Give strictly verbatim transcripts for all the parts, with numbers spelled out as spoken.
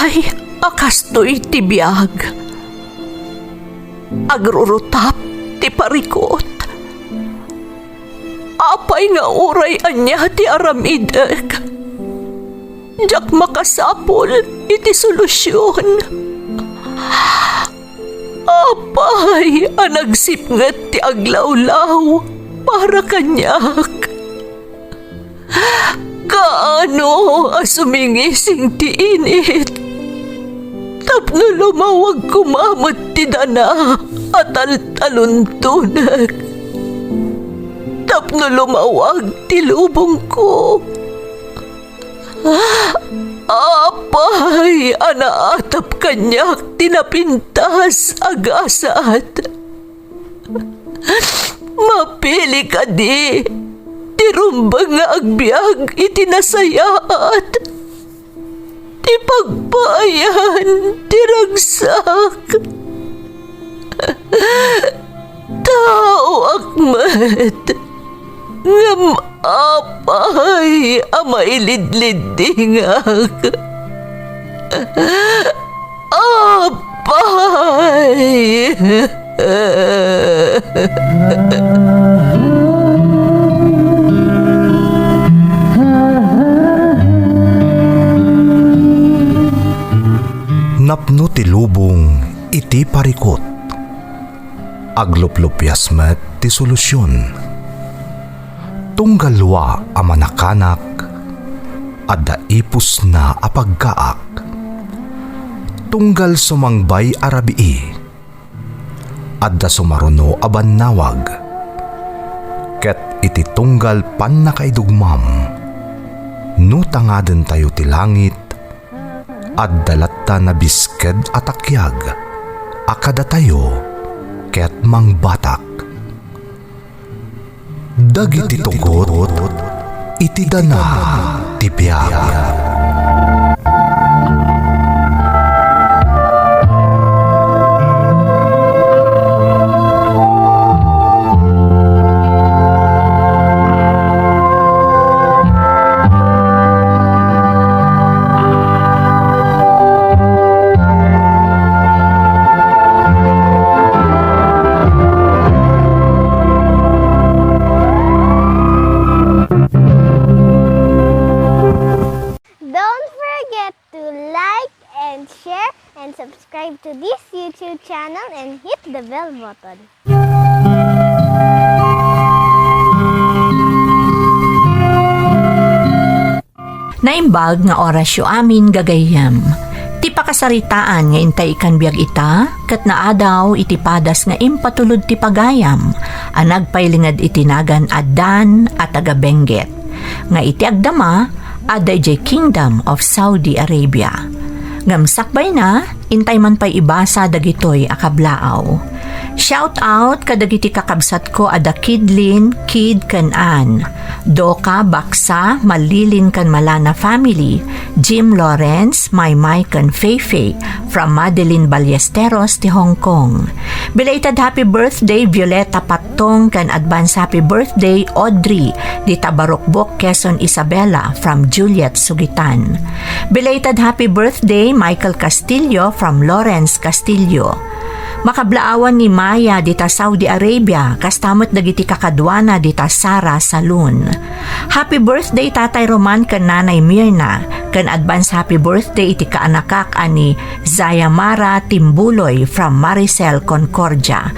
Ay, a kastoy ti biag. Agrurutap ti parikut. Apay nga uray ania ti aramidek, diak makasapul iti solusion. Apay a nagsipnget ti aglawlaw para kaniak? Kaano a sumingising ti init tapno lumawag koma met ti dana a taltaluntonek, tapno lumawag ti lubongko? Apay a naatap kaniak ti napintas a gasat? Mapili kadi ti rumbeng nga agbiag iti nasayaat, ti pagpaayan ti ragsak? Taoak met, ngem apay a mailidliddingak? Apay! Napno ti lubong iti parikut. Agluplupias met ti solusion. Tunggal dua a manakanak, adda ipusna a pagkaak. Tunggal sumangbay a rabii, adda sumaruno a bannawag. Ket iti tunggal pannakaidugmam, no tangadentayo ti langit, adda latta nabisked a takiag a kadatayo ket mangbatak. Dagiti tugot iti dana ti biag. Don't forget to like and share and subscribe to this YouTube channel and hit the bell button. Naimbag nga orasyo amin, gagayyem. Ti pakasaritaan nga intay ikan biag ita, ket naadaw iti padas nga impatulod ti pagayam a nagpailinged iti nagan a Dan a taga Benguet, nga iti agdama, adda idiay Kingdom of Saudi Arabia. Ngem sakbayna, intay man pay ibasa dagitoy a kablaaw. Shout out kadagiti kakabsatko a da Kidlin, Kid ken Ann, Doka, Baksa, Malilin ken Malana family, Jim Lawrence, Maymay ken Feifei from Madeline Ballesteros ti Hong Kong. Belated happy birthday, Violeta Pat- Tong ken advance happy birthday, Audrey, dita Barukbok, Quezon, Isabela, from Juliet Sugitan. Belated happy birthday, Michael Castillo, from Lawrence Castillo. Makablaawan ni Maya dita Saudi Arabia, kasta met dagiti kakaduana dita Sara Salon. Happy birthday, Tatay Roman ken Nanay Mirna, ken advance happy birthday iti kaanakak a ni Zaya Mara Timbuloy from Maricel Concordia.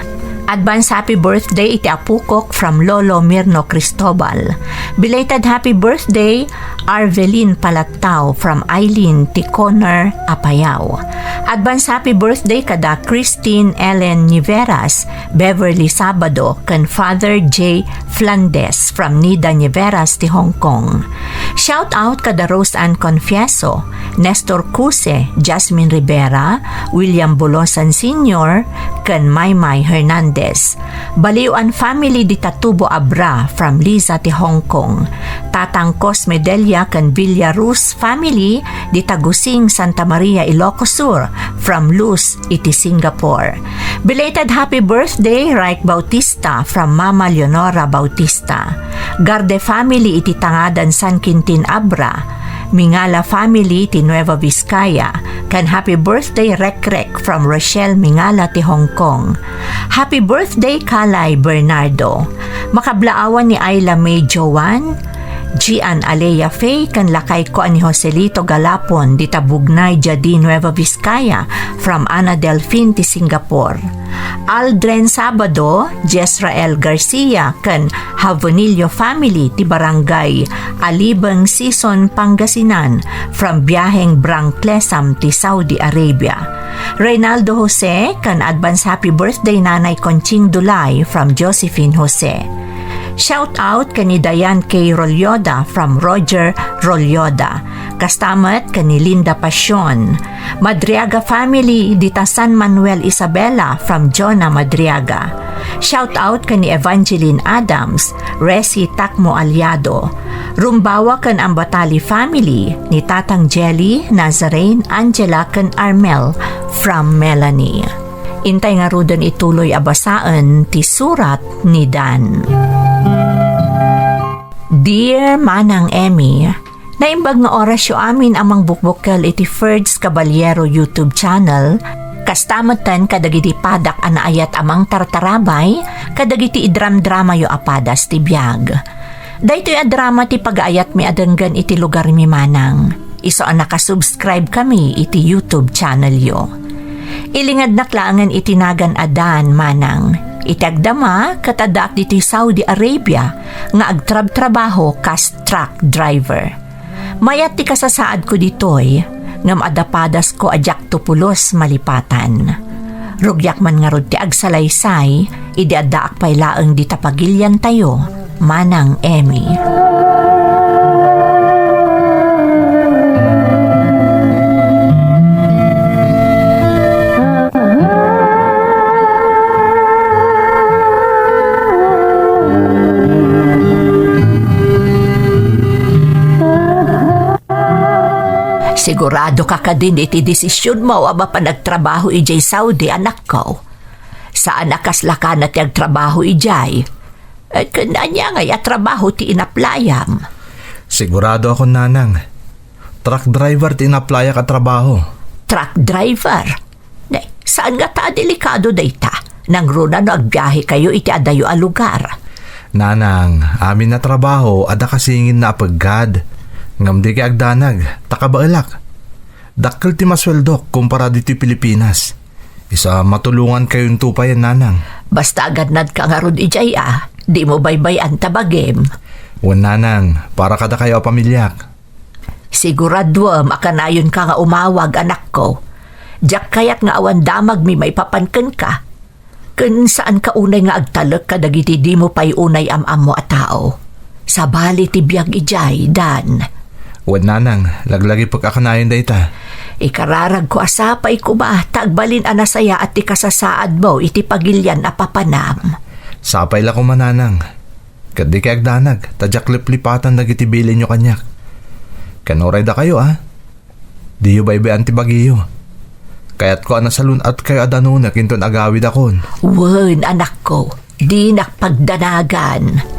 Advance happy birthday iti apukok from Lolo Mirno Cristobal. Belated happy birthday, Arvelin Palattao from Eileen ti Corner, Apayao. Advance happy birthday kada Christine Ellen Niveras, Beverly Sabado, ken Father J Flandes from Nida Niveras ti Hong Kong. Shout out kada Rose Ann Confieso, Nestor Cuse, Jasmine Rivera, William Bulosan Senior, ken Maymay Hernandez. Baliw-an family dita Tubo Abra from Liza ti Hong Kong. Tatang Cosme Delia ken Villaruz family dita Gusing, Santa Maria, Ilocos Sur from Luz iti Singapore. Belated happy birthday, Raik Bautista from Mama Leonora Bautista. Garde family iti Tangadan, San Quintin, Abra. Mingala family ti Nueva Vizcaya, ken happy birthday Rekrek from Rochelle Mingala ti Hong Kong. Happy birthday Kalay Bernardo. Makablaawan ni Ayla May Joan, Gian Alea Faye, ken lakayko a ni Joselito Galapon, dita Bugnay, Jadi, Nueva Vizcaya, from Ana Delfin ti Singapore. Aldrin Sabado, Jezrael Garcia, ken Javenillo family ti Barangay Alibeng, Sison, Pangasinan, from Biaheng Brang Clesam ti Saudi Arabia. Reynaldo Jose, ken advance happy birthday Nanay Conching Dulay from Josephine Jose. Shout out ken ni Diane K. Rolyoda from Roger Rolyoda. Kasta met ken ni Linda Pasion. Madriaga family, dita San Manuel Isabela from Jonah Madriaga. Shout out ken ni Evangeline Adams, Resi Takmo Aliado. Rumbawa ken Ambatali family, ni Tatang Jelly, Nazarene, Angela, ken Armel from Melanie. Intay ngaruden ituloy a basaen ti surat ni Dan. Dear Manang Emmy, naimbag nga orasyo amin a mangbukbukkel iti Ferds Caballero YouTube channel, kasta metten kadagiti padak a naayat a mangtartarabay kadagiti idramdramayo a padas ti biag. Daytoy a drama ti pagaayatmi a denggen iti lugarmi, Manang. Isu a nakasubscribe kami iti YouTube channelyo. Ilingednak laengen iti nagan a Dan, Manang. Iti agdama, ket addaak ditoy Saudi Arabia nga agtrabtrabaho kas truck driver. Mayat ti kasasaadko ditoy, ngem adda padasko a diakto pulos malipatan. Rugiak man ngarud ti agsalaysay, idi addaak pay laeng dita pagiliantayo, Manang Emmy. Sigurado ka kadin iti desisionmo a mapan agtrabaho idiay Saudi, anakko? Saan a kasla kana ti agtrabaho idiay? Eh, ken ania ngay a trabaho ti inaplayam? Sigurado ako, Nanang. Truck driver ti inaplayak a trabaho. Truck driver? Ne, saan ngata a delikado dayta? Nangruna no agbiahekayo iti adayo a lugar? Nanang, amin a trabaho adda kasinginna a peggad. Ngem dikay agdanag, ta kabaelak. Dakkel ti masueldok kumpara ditoy Pilipinas. Isu a matulongankayonto pay, Nanang. Basta agannadka ngarud idiay a, dimo baybay-an ta bagim. Wen, Nanang, para kadakayo a pamiliak. Siguraduem a kanayonka nga umawag, anakko. Diak kayat nga awan damagmi maipapan kenka. Ken saanka unay nga agtalek kadagiti dimo pay unay am-ammo a tao. Sabali ti biag idiay, Dan. Wen, Nanang, laglagipek a kanayon dayta. Ikararagko a sapay koma ta agbalin a nasayaat ti kasasaadmo iti pagilian a papanam. Sapay la koma, Nanang. Ket dikay agdanag, ta diak liplipatan dagiti bilinyo kaniak. Ken uray dakayo, a, diyo baybay-an ti bagiyo. Kayatko a nasalun-atkayo a danunek inton agawidakon. Wen, anakko, dinak pagdanagan.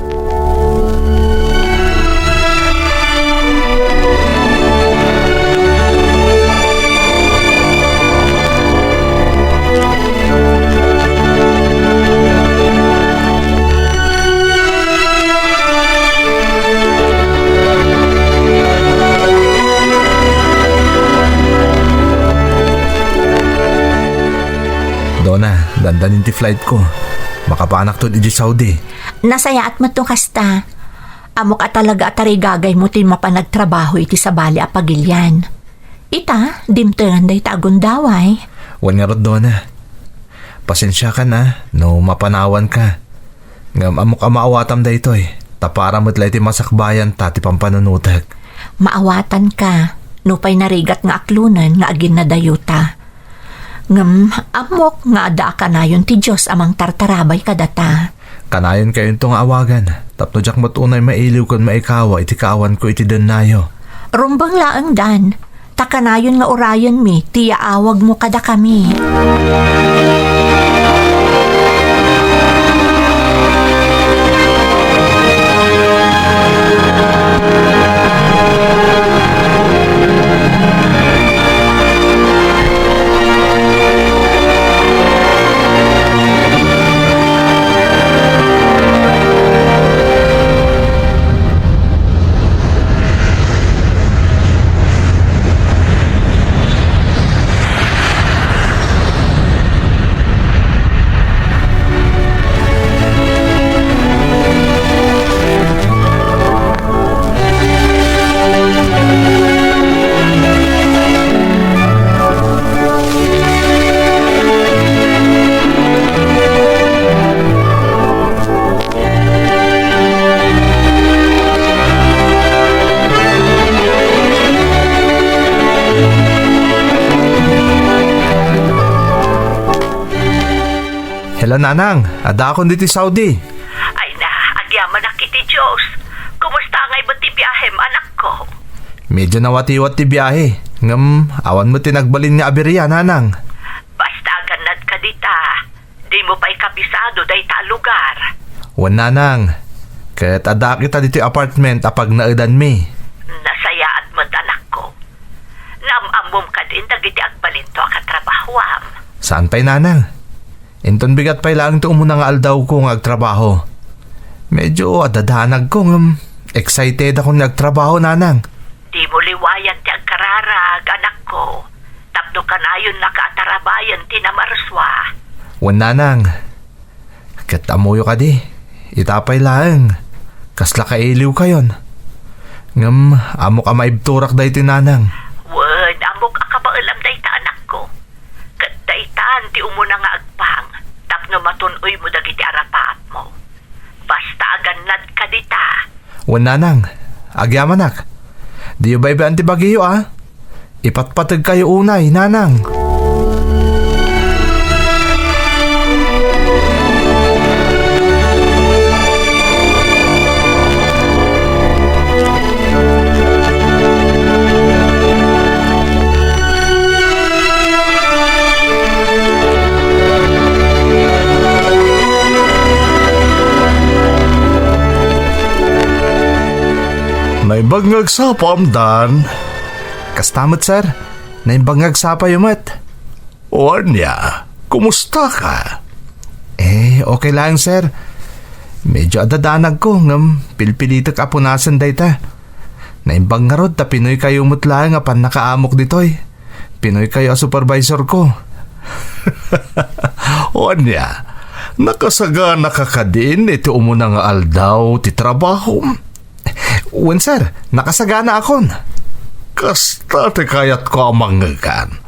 Dona, dandanin ti flight ko. Makapaanakto idiay Saudi. Nasayaat met no kasta. Ammok a talaga a tarigagaymo ti mapan agtrabaho iti sabali a pagilian. Ita, dimtengan dayta a gundaway. Wen ngarud, Dona. Pasensiakan a no mapanawanka. Ngem ammok a maawatam daytoy, ta para met la iti masakbayanta ti pampanunotek. Maawatanka, nupay narigat nga aklonen nga aginnadayota. Ngem ammok nga adda a kanayon ti Dios a mangtartarabay kadata. Kanayonkayonto nga awagan, tapno diak met unay mailiw ken maikawa iti kaawanko iti dennayo. Rumbeng laeng, Dan, ta kanayon nga urayenmi ti yaawagmo kadakami. Hello, Nanang. Addaakon ditoy Saudi. Ay na, agyamanak iti Dios. Kumusta ngay met ti biahem, anakko? Medyo nawatiwat ti biahe, ngem awan met ti nagbalin nga abiria, Nanang. Basta agannadka dita. Dimo pay kabisado dayta a lugar. Wen, Nanang. Ket addaak ita ditoy apartment a pagnaedanmi. Nasayaat met, anakko. Naam-ammom kadin dagiti agbalinto a katrabahoam? Saan pay, Nanang. Inton bigat pay laeng ti umuna nga aldawko nga agtrabaho. Medyo adadanagko ngem excited akon nga agtrabaho, Nanang. Dimo liwayan ti agkararag, anakko, tapno kanayonnaka a tarabayen ti namarsua. Wen, Nanang. Ket ammoyo kadi, ita pay laeng, kasla kailiwkayon. Ngem ammok a maibturak daytoy, Nanang. Wen, ammok a kabaelam dayta, anakko. Ket daytan ti umuna nga agpang tapno matun-oymo dagiti arapaapmo. Basta agannadka dita. Wen, Nanang, agyamanak. Diyo baybay-an ti bagiyo, a? Ipatpategkayo unay, Nanang. Naimbag nga agsapam, Dan. Kasta met, sir. Naimbag nga agsapayo met. O ania, kumusta ka? Eh, okay laeng, sir. Medyo adadanagko, ngem pilpilitek a punasen dayta. Naimbag ngarud ta Pinoykayo met laeng a pannakaamok ditoy. Pinoykayo a supervisorko. O ania, nakasaganaka kadin iti umuna nga aldaw ti trabahom? Wen, sir, nakasaganaakon. Kasta ti kayatko a mangngegan.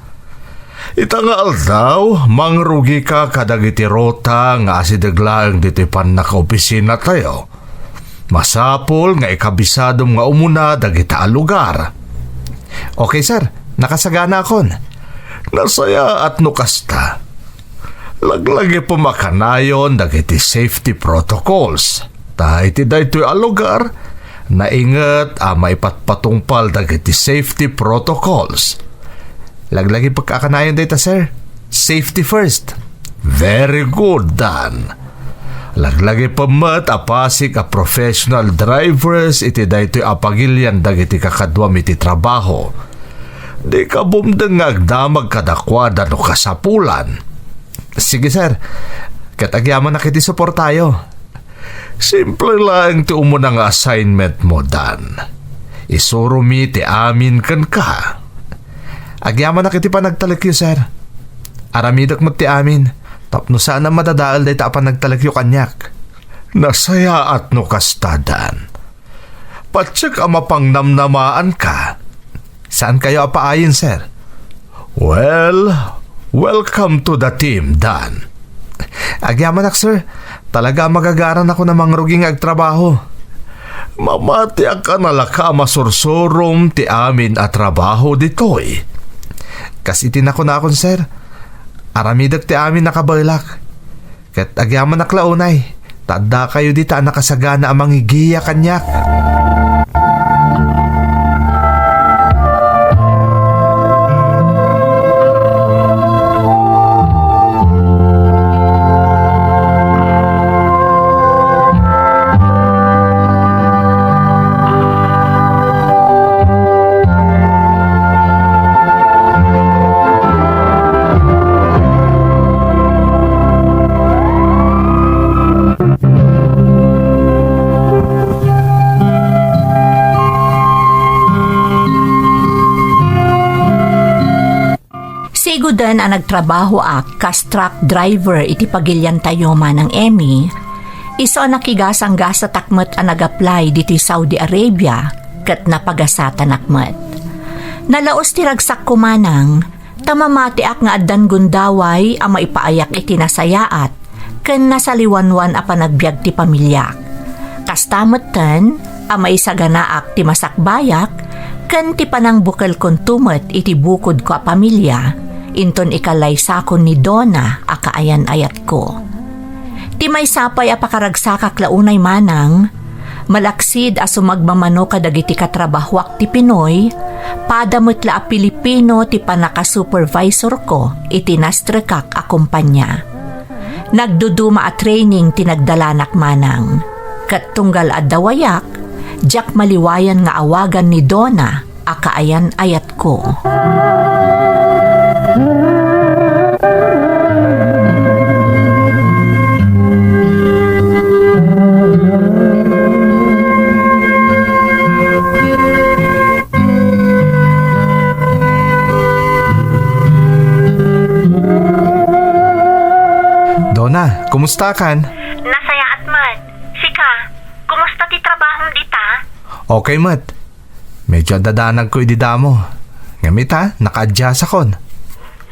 Ita nga aldaw, mangrugika kadagiti rota nga asideg laeng ditoy pannakaopisinatayo. Masapul nga ikabisadom nga umuna dagita a lugar. Okay, sir. Nakasaganakon. Nasayaat no kasta. Laglagipem a kanayon dagiti safety protocols. Ta iti daytoy a lugar, nainget a maipatpatungpal dagiti safety protocols. Laglagipek a kanayon dayta, sir. Safety first. Very good, Dan. Laglagipem met a pasig a professional drivers iti daytoy a pagilian dagiti kakaduam iti trabaho. Dika bumdeng nga agdamag kadakuada no kasapulan. Sige, sir. Ket agyamanak iti suportayo. Simple laeng ti umuna nga assignment mo, Dan. Isuromi ti amin kenka. Agyamanak iti panagtalekyo, sir. Aramidek met ti amin, tapno saan a madadael dayta a panagtalekyo kaniak. Nasayaat no kasta, Dan. Patiek a mapangnamnamaanka. Saankayo a paayen, sir? Well, welcome to the team, Dan. Agyamanak, sir. Talaga a magagaranakon a mangrugi nga agtrabaho. Mamatiak a nalaka a masursurom ti amin a trabaho ditoy. Kas iti nakunakon, sir, aramidek ti amin a kabaelak. Ket agyamanak la unay, ta addakayo dita a nakasagana a mangigiya kaniak. Siguden a nagtrabahoak kas truck driver iti pagiliantayo, Manang Emmy, isu a nakigasanggasatak met a nag-apply ditoy Saudi Arabia ket napagasatanak met. Nalaus ti ragsakko, Manang, ta mamatiak nga addan gundaway a maipaayak iti nasayaat ken nasaliwanwan a panagbiag ti pamiliak. Kasta metten a maisaganaak ti masakbayak ken ti panangbukelkonto met iti bukodko a pamilia inton ikalaysakon ni Donna a kaayan-ayatko. Ti maysa pay a pakaragsakak la unay manang, malaksid a sumagmamano kadagiti katrabahoak ti Pinoy, pada met la a Pilipino ti pannakasupervisorko iti nastrekak a kompania. Nagduduma a training ti nagdalanak manang. Ket tunggal adda wayak, diak maliwayan nga awagan ni Donna a kaayan-ayatko. Donna, kumusta kan? Nasayaat man. Sika, kumusta ti trabahom dita? Okay met. Medyo adda danagko idi damo. Ngem ita, naka-adjust akon.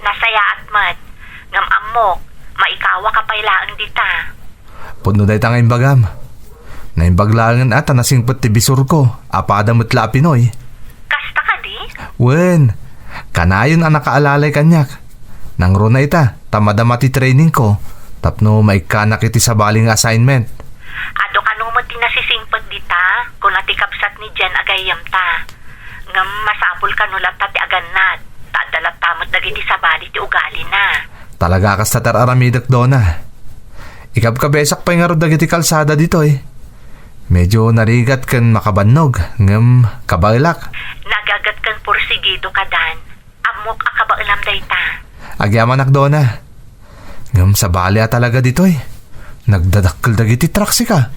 Nasayaat met. Ngem ammok, maikawa ka pay laeng dita. Pudno dayta nga imbagam. Naimbag laengen a ta nasingpet ti bisurko, a pada met la a Pinoy. Kasta kadi? Wen, kanayon a nakaalalay kaniak. Nangruna ita, ta madama ti trainingko, tapno maikkanak iti sabali nga assignment. Adu kano met ti nasisingpet dita, kuna ti kabsat ni Jen a gayyemta. Ngem masapul kano latta ti agannad, ta adda latta met dagiti sabali ti ugalina. Talaga kasta ti ar-aramidek, Donna. Ikabkabesak pay ngarud dagiti kalsada ditoy. Medyo narigat ken makabannog, ngem kabaelak. Nagaget ken porsigido ka, Dan. Ammok a kabaelam dayta. Agyamanak, Donna. Ngem sabali a talaga ditoy. Nagdadakkel dagiti truck, sika.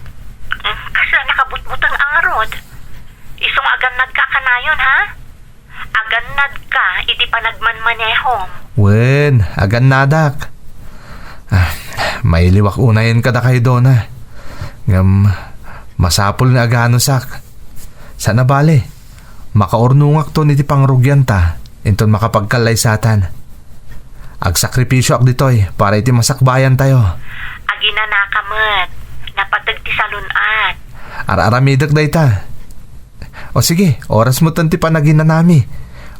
Mm, kasla nakabutbuteng a ngarud. Isu nga agannadka kanayon, ha? Agannadka iti panagmanmanehom. Wen, agannadak. Ah, mailiwak unayen kadakayo, Donna. Ngem, masapul nga aganusak. Saan a bale, makaurnongakton iti pangrugianta, inton makapagkallaysatan. Agsakripisioak ditoy para iti masakbayantayo. Aginanaka met, napateg ti salun-at. Ar-aramidek dayta. O sige, oras metten ti panaginanami.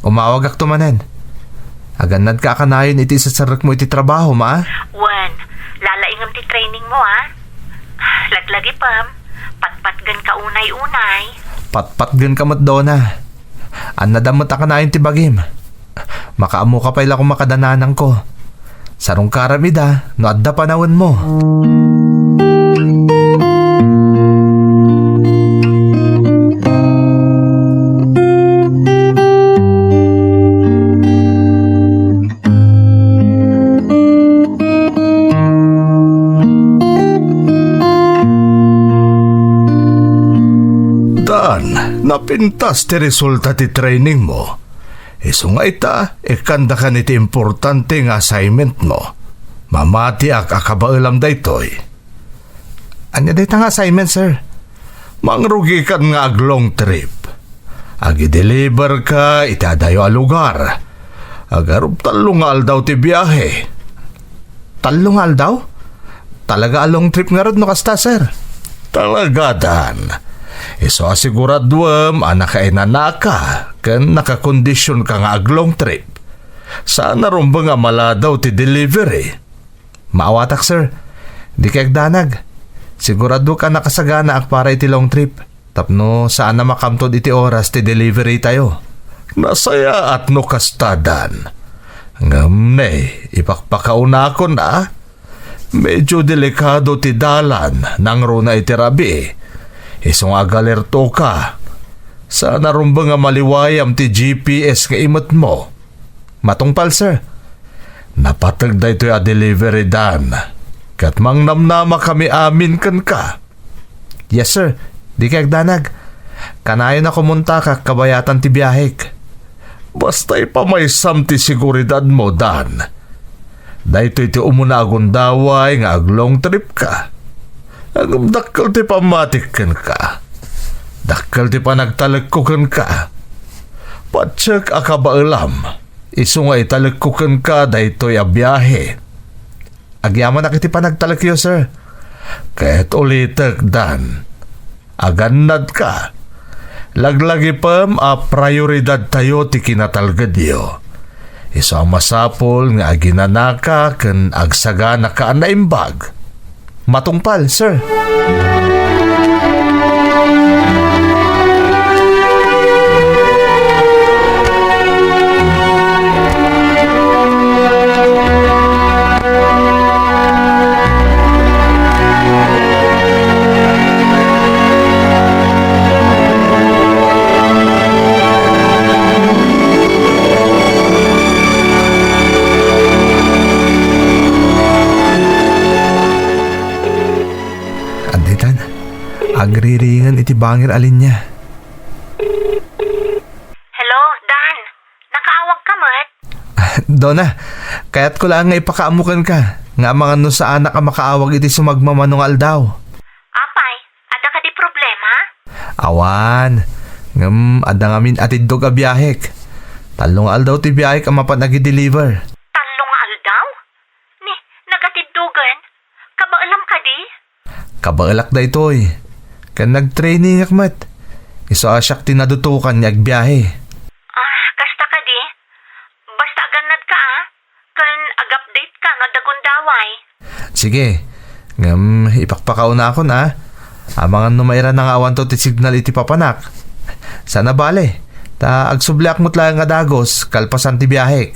Umawagakto manen. Agannadka a kanayon iti iserrekmo iti trabahom, a? Wen, lalaingem ti trainingmo, a? Laglagipem, patpatgenka unay-unay. Patpatgenka met, Donna. Annadam met a kanayon ti bagim. Makaammoka pay la koma kada nanangko. Sarungkaram ida no adda panawenmo. Dan, napintas ti resulta ti trainingmo. Isu nga ita, ikkandakan iti importante nga assignment mo. Mamatiak a kabaelam daytoy. Ania dayta nga assignment, sir? Mangrugikan nga ag-long trip. Agi-deliver ka iti adayo a lugar. Agarup tallo nga aldaw ti biahe. Tallo nga aldaw? Talaga a long trip ngarud no kasta, sir? Talaga, Dan. Isu a siguraduem a nakainanaka ken nakakondisionka nga ag-long trip. Saan a rumbeng a maladaw ti delivery. Maawatak, sir. Dikay agdanag. Siguraduek a nakasaganaak para iti long trip. Tapno saan a makamtod iti oras ti delivery tayo. Nasayaat no kasta, Dan. Ngem ne, ipakpakaunakon a. Medyo delikado ti dalan nangruna iti rabii. Isu nga agalerto ka. Saan a rumbeng a maliwayam ti G P S nga imetmo. Matungpal, sir. Napateg daytoy a delivery, Dan. Ket mangnamnama kami amin kenka. Yes, sir. Dikay agdanag. Kanayon a kumontakak kabayatan ti biahek. Basta ipamaysam ti seguridadmo, Dan. Daytoy ti umuna a gundaway nga ag-long trip ka. Ngem dakkel ti pammatik kenka. Dakkel ti panagtalekko kenka. Patiek a kabaelam, isu nga italekko kenka daytoy a biahe. Agyamanak iti panagtalekyo, sir. Ket ulitek, Dan, agannadka. Laglagipem a prioridadtayo ti kinatalgedyo. Isu a masapul nga aginanaka ken agsaganaka a naimbag. Matungpal, sir. Additan, agriringen iti bangir a linia. Hello, Dan. Nakaawag ka met? Dona, kayatko laeng nga ipakaammo kenka nga amangan no saanak a makaawag iti sumagmamano nga aldaw. Apay, adda kadi problema? Awan. Ngem adda ngamin atiddog a biahek. Tallo nga aldaw ti biahek a mapan agi-deliver. Tallo nga aldaw? Ni, nagatiddogen? Kabaelam kadi? Kabaelak daytoy. Ken nagtrainingak met. Isu a siak ti nadutokan nga agbiahe. Ah, kasta kadi? Basta agannad ka, ah. Ken ag-update ka no adda gundaway. Sige. Ngem ipakpakaunakon, ah. Amangan no mairana nga awanto ti signal iti papanak. Saan a bale. Ta agsubliak met laeng a dagus kalpasan ti biahek.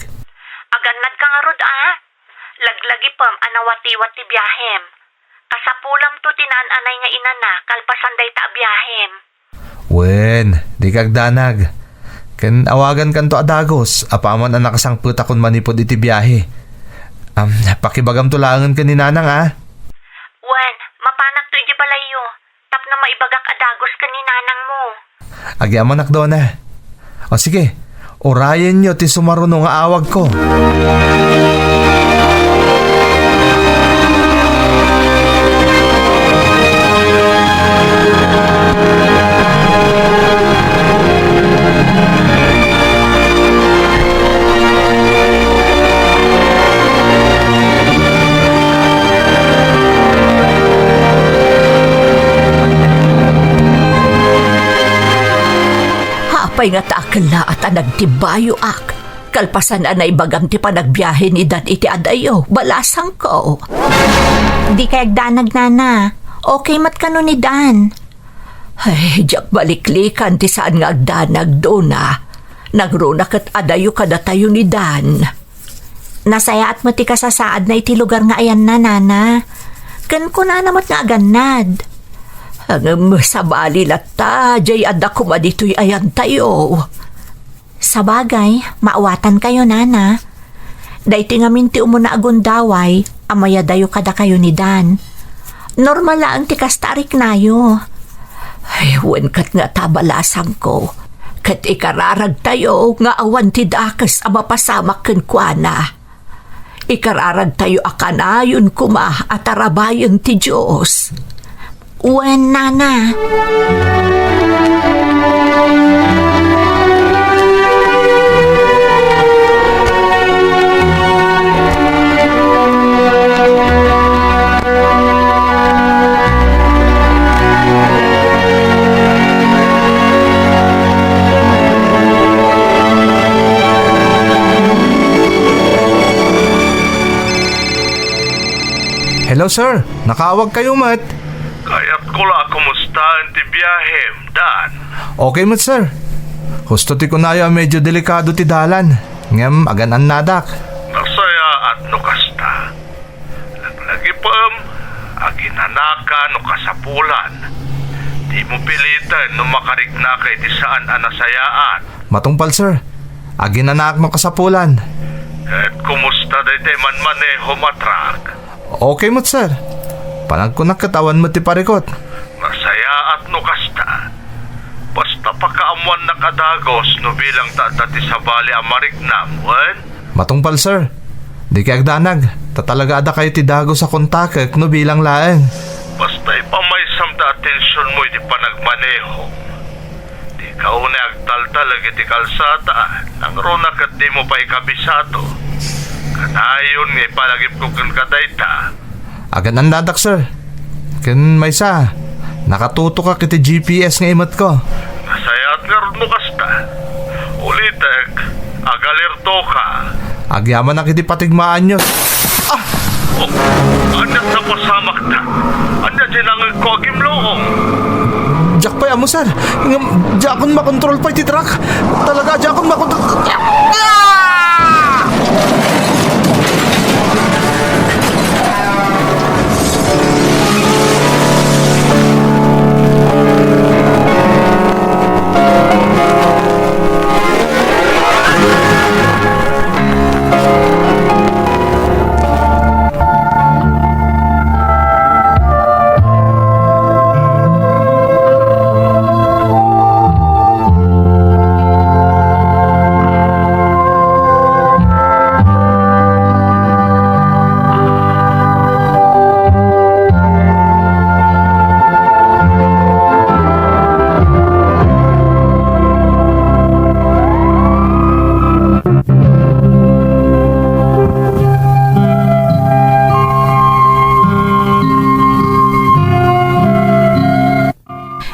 Agannad ka ngarud, ah. Laglagipem a nawatiwat ti biahem. Kasapulamto ti naan-anay nga inana kalpasan dayta a biahem. Wen, dika agdanag. Ken awagankanto a dagus, apaman a nakasangpetakon manipud iti biahe. Am, pakibagamto laengen ken ni Nanang, a? Wen, mapanakto idiay balayyo. Tapno maibagak a dagus ken ni nanangmo. Agyamanak, Dona. O sige, urayenyo ti sumaruno nga awagko. Apay nga ta akellaat a nagtimbayoak, kalpasan a naibagam ti panagbiahe ni Dan iti adayo, balasangko. Dika agdanag, Nana. Okay met kano ni Dan. Ay, diak baliklikan ti saan nga agdanag, Dona. Nangruna ket adayo kadatayo ni Dan. Nasayaat met ti kasasaadna iti lugar nga ayanna, Nana. Ken kunana met nga agannad. Ngem sabali latta, diay adda koma ditoy ayantayo. Sabagay, maawatankayo, Nana. Daytoy ngamin ti umuna a gundaway a mayadayo kadakayo ni Dan. Normal laeng ti kasta a riknayo. Ay, wen ket nga ta, balasangko. Ket ikararagtayo nga awan ti dakes a mapasamak kenkuana. Ikararagtayo a kanayon koma a tarabayen ti Dios. Wen, Nana. Hello, sir. Nakaawag kayo met. Kayatko la a kumustaen ti biahem, Dan. Okay met, sir. Husto ti kunayo a medyo delikado ti dalan. Ngem agan-annadak. Nasayaat no kasta. Laglagipem, aginanaka no kasapulan. Dimo piliten no makariknaka iti saan a nasayaat. Matungpal, sir. Aginanaak no kasapulan. Ket kumusta daytoy manmanehom a truck? Okay met, sir. Panagkunak ket awan met ti parikut. Nasayaat no kasta. Basta pakaammoannak a dagus no bilang ta adda ti sabali a mariknam, wen? Matungpal, sir. Dika agdanag, ta talaga adda kayo ti dagus a kontakek no bilang laeng. Basta ipamaysam ta atensionmo iti panagmanehom. Dika unay agtaltalek iti kalsada, nangruna ket dimo pay ikabisado. Kanayon nga ipalagipko kenka dayta. Agan-annadak, sir. Ken maysa, nakatutokak iti G P S nga imetko. Nasayaat ngarud no kasta. Ulitek, agalirtoka. Agyamanak iti patigmaanyo. Ah! Oh, ania ti napasamakda? Ania ti nangegko a gimlom? Diak pay ammo, sir. Ngem, diakon makontrol pay ti truck. Talaga, diakon makontrol. Ah!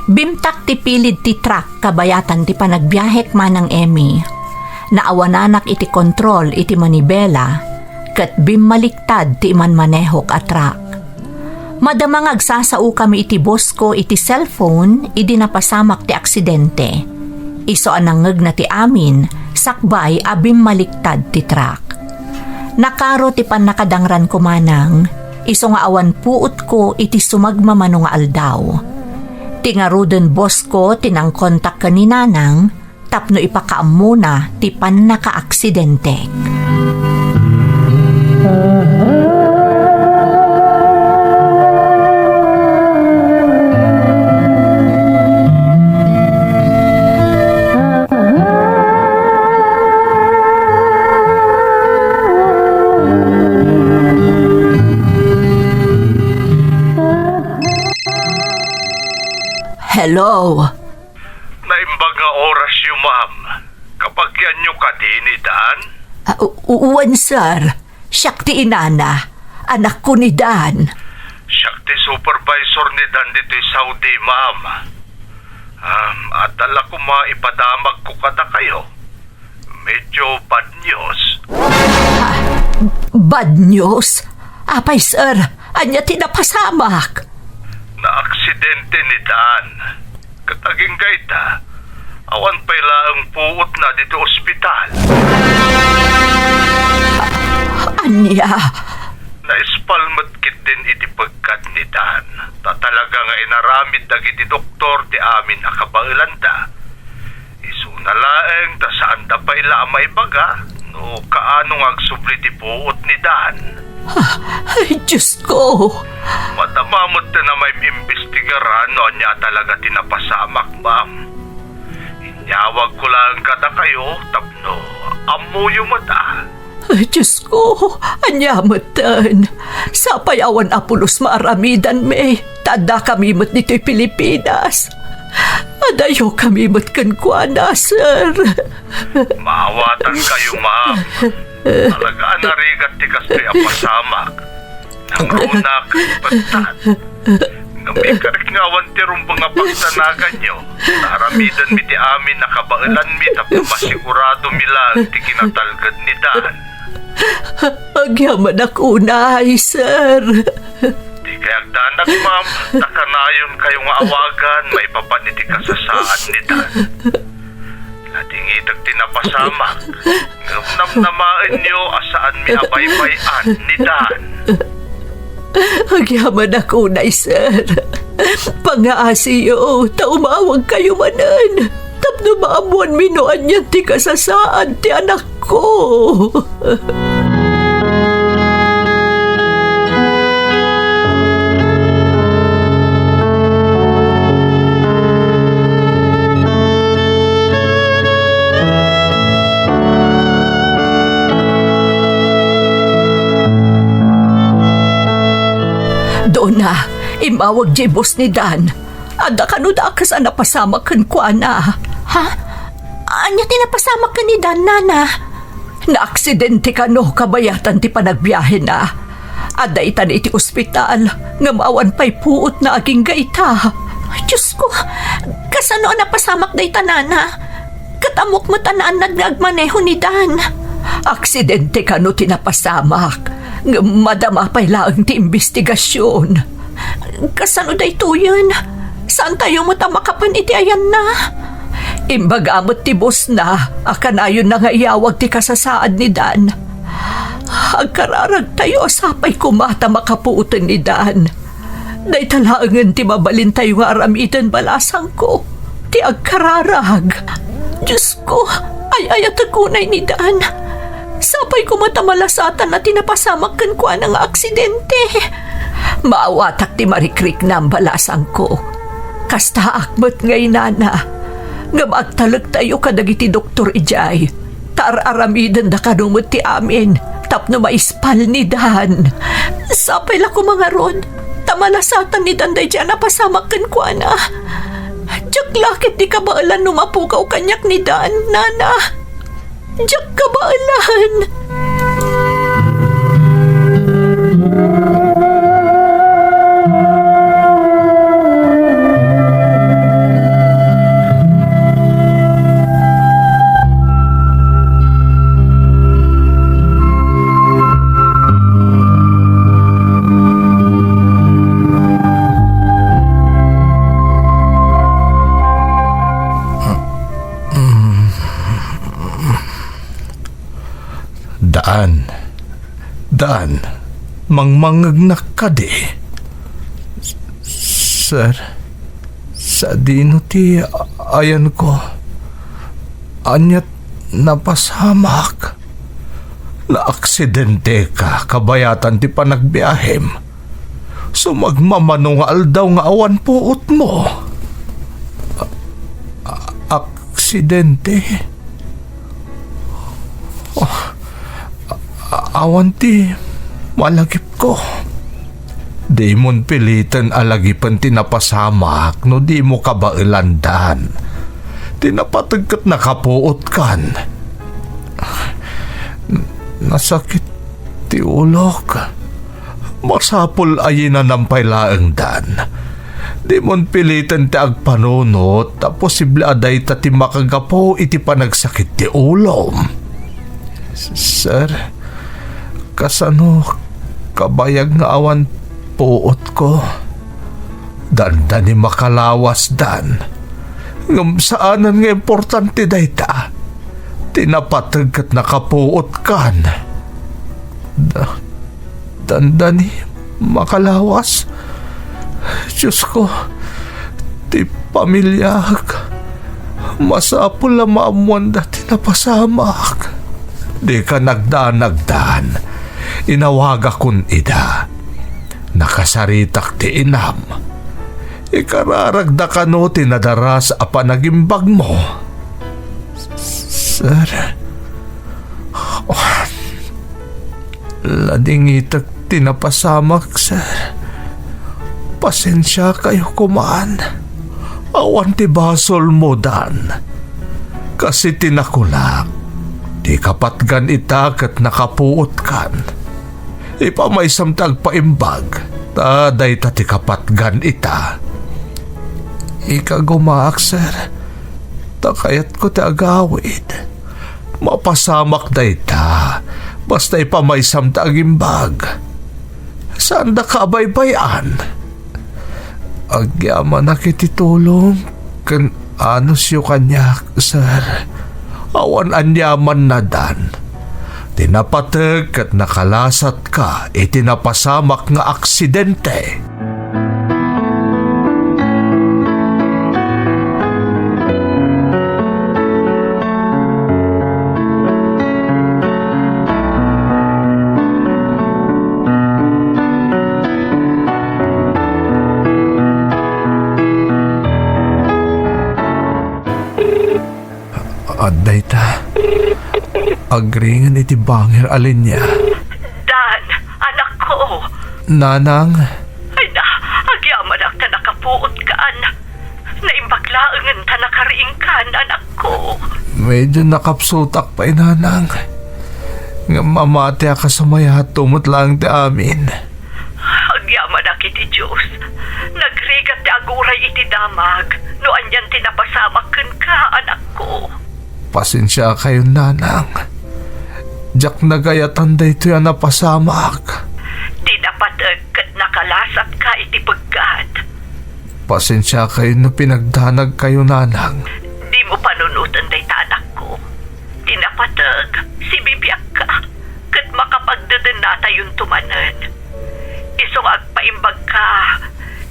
Bimtak ti pilid ti truck kabayatan ti panagbiahek, Manang Emmy. Naawananak iti kontrol iti manibela, ket bimmaliktad ti imanmanehok a truck. Madama nga agsasaokami iti boss ko iti cellphone idi napasamak ti aksidente. Isu a nangngegna ti amin, sakbay a bimmaliktad ti truck. Nakaro ti pannakadangranko, Manang, isu nga awan puotko iti sumagmamano nga aldaw. Ti ngaruden boss ko ti nangkontak ken ni Nanang tapno ipakaammona ti pannakaaksidente. Hello? Naimbag nga orasyo, ma'am. Kabagianyo kadi ni Dan? Ah, u-, u-, wen, sir. Siak ti inana. Anakko ni Dan. Siak ti supervisor ni Dan ditoy Saudi, ma'am. Um, adda la koma ipadamagko kadakayo. Medyo bad news. Ah, bad news? Apay, sir, ania ti napasamak? Naaksidente ni Dan. Ket agingga ita, awan pay laeng puotna ditoy ospital. Ania? Naispal met ketdin iti pegkad ni Dan, ta talaga nga inaramid dagiti doktor ti amin a kabaelanda. Isuna laeng ta saanda pay la a maibaga no kaano nga agsubli ti puot ni Dan. Ah, ay, Diyos ko! Madama met ti a maimbestigaran no ania talaga ti napasamak, ma'am. Inyawagko laeng kadakayo tapno ammoyo met a. Ay, Diyos ko, ania metten? Sapay awan a pulos maaramidanmi, ta addakami met ditoy Pilipinas. Adayokami met kenkuana, sir. Maawatankayo, ma'am. Talaga a narigat ti kastoy a pasamak. Nangrunak, pettan. Ngem ikarik nga awan ti rumbeng a pagdanaganyo, ta aramidenmi ti amin a kabaelanmi tapno masiguradomi laeng ti kinatalged ni Dan. Agyamanak unay, sir. Dikay agdanag, ma'am, ta kanayonkayo nga awagan maipapan iti kasasaan ni Dan. Nadingitek ti napasamak, ngem namnamaenyo a saanmi a baybay-an ni Dan. Agyamanak unay, sir. Pangaasiyo, ta umawagkayo manen. Tapno maammoanmi no anian ti kasasaan ti anakko. Donna, immawag diay boss ni Dan. Adda kano dakes a napasamak kenkuana. Ha? Ania ti napasamak ken ni Dan, nana? Naaksidente kano kabayatan ti panagbiahena. Adda itan iti ospital, ngem awan pay puotna agingga ita. Diyos ko, kasano a napasamak dayta, nana? Ket ammok met a naannad nga agmaneho ni Dan. Aksidente kano ti napasamak. Ngem madama pay laeng ti imbestigasion. Kasano daytoyen? Saantayo met a makapan iti ayanna? Imbaga met ti bossna a kanayonna nga iyawag ti kasasaad ni Dan. Agkararagtayo a sapay koma ta makapuoten ni Dan. Dayta laengen ti mabalintayo nga aramiden, balasangko, ti agkararag. Diosko, ay-ayatek unay ni Dan. Sapay koma ta malasatan a ti napasamak kenkuana nga aksidente. Maawatak ti marikriknam, balasangko. Kastaak met nga inana. Ngem agtalektayo kadagiti doktor idiay. Ta ar-aramidenda kano met ti amin tapno maispal ni Dan. Sapay la koma ngarud, ta malasatan ni Dan daydiay a napasamak kenkuana. Diak la ketdi kabaelan no mapukaw kaniak ni Dan, nana. Diak kabaelan. Dan, Dan, mangmangngegnak kadi? Sir, sadino ti ayanko? Aniat napasamak? Naaksidenteka kabayatan ti panagbiahem. Sumagmamano nga aldaw nga awan puotmo. A-, a-, aksidente? Oh, a-, awan ti malagipko. Dimon piliten a lagipen ti napasamak no dimo kabaelan, Dan. Ti napateg ket nakapuotkan. N-, nasakit ti ulok. Masapul a yinanam pay laeng, Dan. Dimon piliten ti agpanunot ta posible a dayta ti makagapu iti panagsakit ti ulom. S-, sir, kasano kabayag nga awan puotko? Dandani makalawas, Dan. Ngem saanen nga importante dayta. Ti napateg ket nakapuotkan. Da-, dandani makalawas. Diosko, ti pamiliak, masapul a maammoanda ti napasamak. Dika nagdanag, Dan. Inawagakon ida. Nakasaritak ti inam. Ikararagda kano ti nadaras a panagimbagmo. Sir, ladingitek ti napasamak, sir. Pasensiakayo koman. Awan ti basolmo, Dan. Kas iti nakunak, ti kapatgan ita ket nakapuotkan. Ipamaysam ti agpaimbag, ta dayta ti kapatgan ita. Ikagumaak, sir, ta kayatko ti agawid. Mapasamak dayta, basta ipamaysam ti agimbag. Saandaka a baybay-an. Agyamanak iti tulong ken anusyo kaniak, sir. Awan aniamanna, Dan. Ti napateg ket nakalasatka iti napasamak nga aksidente. Adda ita. Agringen iti bangir a linia. Dan, anakko. Nanang. Ay na, agyamanak ta nakapuotkan. Naimbag laengen ta nakariingkan, anakko. Medyo nakapsutak pay, Nanang. Ngem mamatiak a sumayaat met laeng ti amin. Agyamanak iti Dios. Nagrigat ti aguray iti damag no anian ti napasamak kenka, anakko. Pasensiakayon, Nanang. Diak nagayatan daytoy a napasamak. Ti napateg ket nakalasatka iti peggad. Pasensiakayo no pinagdanagkayo, nanang. Dimo panunoten dayta, anakko. Ti napateg, sibibiagka, ket makapagdedennatayonto manen. Isu nga agpaimbagka,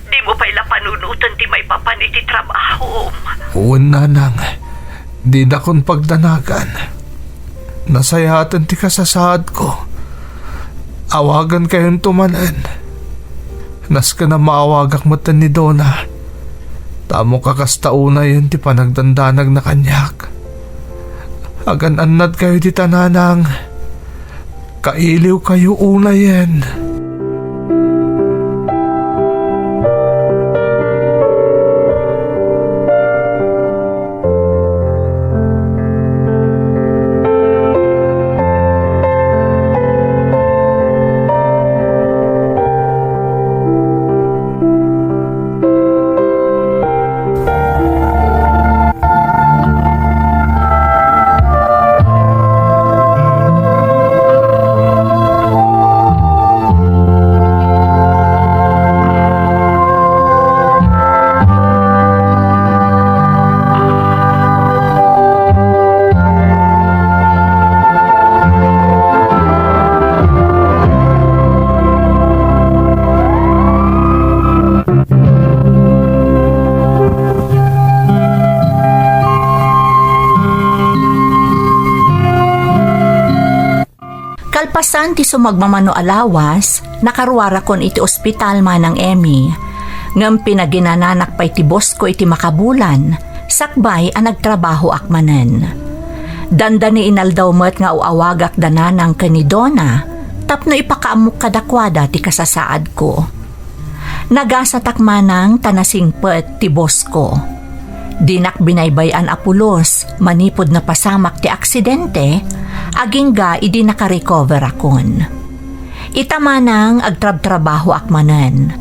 dimo pay la panunoten ti maipapan iti trabahom. Wen, nanang, dinakon pagdanagan. Nasayaaten ti kasasaadko. Awagankayonto manen. Nasken a maawagak metten ni Dona. Ta ammok a kasta unayen ti panagdandanagna kaniak. Agan-annadkayo dita, nanang. Kailiwkayo unayen. Kalpasan ti sumagmamano a lawas, nakaruarakon iti ospital, Manang Emmy. Ngem pinaginananak pay ti bosko iti makabulan, sakbay a nagtrabahoak manen. Dandani inaldaw met nga aw-awagak da nanang ken ni Dona tapno ipakaammok kadakuada ti kasasaadko. Nagasatak manang ta nasingpet ti bosko. Dinak binaybay-an a pulos manipud napasamak ti aksidente, agingga idi nakarecoverakon. Ita manang agtrabtrabahoak manen.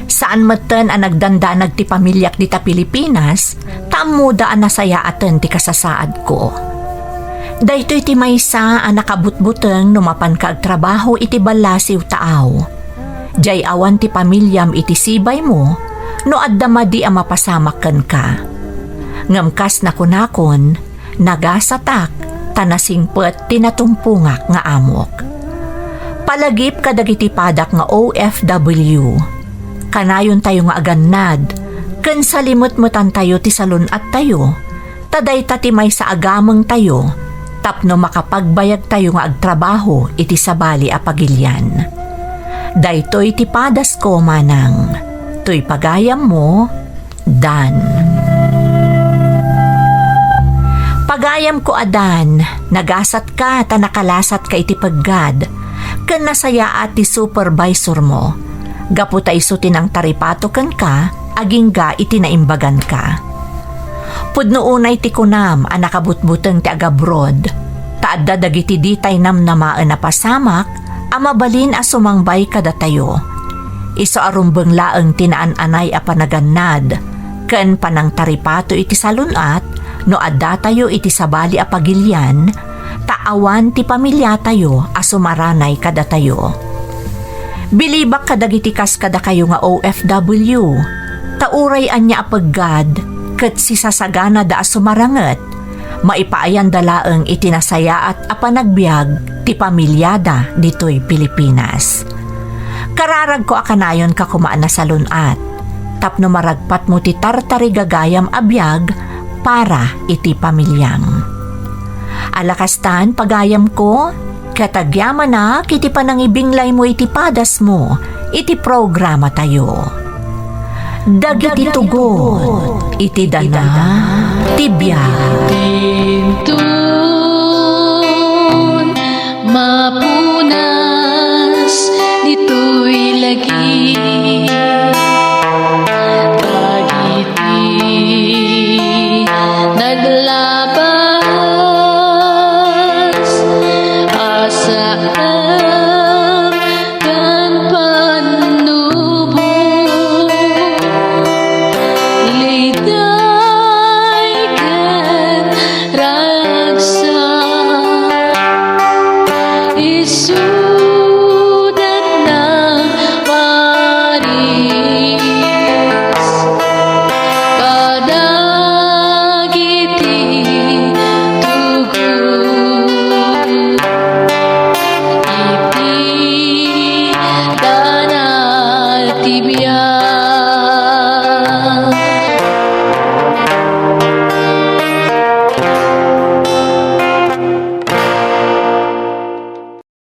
Saan metten a nagdandanag ti pamiliak dita Pilipinas, ta ammoda a nasayaaten ti kasasaadko. Daytoy ti maysa a nakabutbuteng no mapanka agtrabaho iti ballasiw ta aw. Diay awan ti pamiliam iti sibaymo no adda madi a mapasamak kenka. Ngem kas nakunakon, nagasatak ta nasingpet ti natumpongak nga amok. Palagip kadagiti padak nga O F W, kanayontayo nga agannad ken salimetmetantayo ti salun-attayo, ta dayta ti maysa a gamengtayo tapno makapagbayagtayo nga agtrabaho iti sabali a pagilian. Daytoy ti padasko, manang. Toy pagayammo, Dan. Pagayamko a Dan, nagasatka ta nakalasatka iti peggad, ken nasayaat ti supervisormo, gapu ta isu ti nangtaripato kenka agingga iti naimbaganka. Pudno unay ti kunam a nakabutbuteng ti agabroad, ta adda dagiti ditay namnamaen a pasamak a mabalin a sumangbay kadatayo. Isu a rumbeng laeng ti naan-anay a panagannad ken panangtaripato iti salun-at no addatayo iti sabali a pagilian, ta awan ti pamiliatayo a sumaranay kadatayo. Bilibak kadagiti kas kadakayo nga O F W, ta uray ania a peggad ket sisasaganada a sumaranget, maipaayanda laeng iti nasayaat a panagbiag ti pamiliada ditoy Pilipinas. Kararagko a kanayonka koma a nasalun-at tapno maragpatmo ti tartarigagayam a biag para iti pamiliam. Ala kastan, pagayamko, ket agyamanak iti panangibinglaymo iti padasmo iti programatayo. Dagiti tugot iti dana ti biag.